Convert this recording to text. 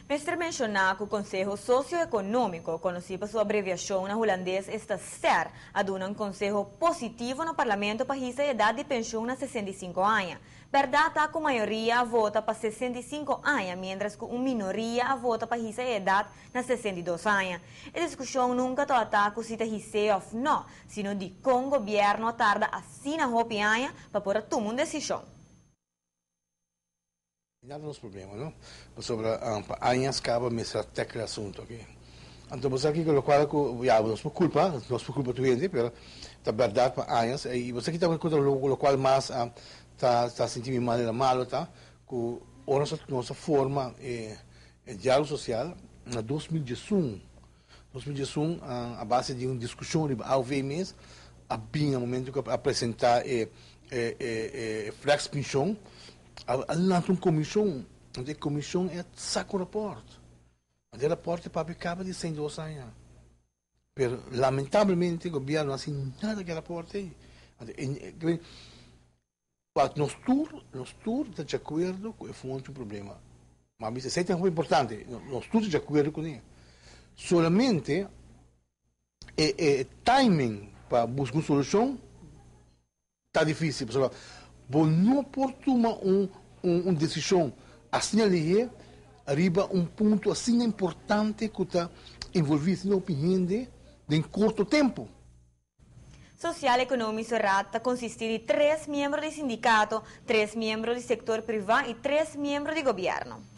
Mester menciona cu Conseho Socio-Economico, conoci pa su abreviacion na Hulandes esta SER, a duna un conseho positivo na Parlamento pa hisa edad di pensioen na 65 aña. Berdad ta cu mayoria a vota pa 65 aña, mientras cu un minoria a vota pa hisa edad na 62 aña. E discusion nunca ta cu si ta his'e of no, sino di con gobierno a tarda asina hopi aña pa por tuma un decision. Nada nos problema, no? Sobre pa aña caba mester tackle asunto aki. Anto, bo aki cu cual cu ya nos por culpa, nos por culpa tur hende, pero ta berdad pa aña y bo aki ta cu lo cual mas ta sinti mal y malo ta cu ora nos forma dialogo social na 2011, 2011, a base di un discusion riba AOV mes, a bin momento cu a presenta e flex pensioen, a lansa un comision, e comision a saca un rapport. E rapport pa caba di 102 aña. Pero lamentablemente gobierno no a haci nada cu e rapport ey. Nos tur ta di acuerdo cu e fonte un problema. Mas esey ta importante, nos tur ta di acuerdo cu ne. Solamente e timing pa busca un solucion ta dificil. Bo no por tuma un decision asina ey riba un punto asina importante cu ta envolvi asina opinion den corto tempo. Social Economische Raad ta consisti di tres miembro di sindicato, tres miembro di sector priva y tres miembro di gobierno.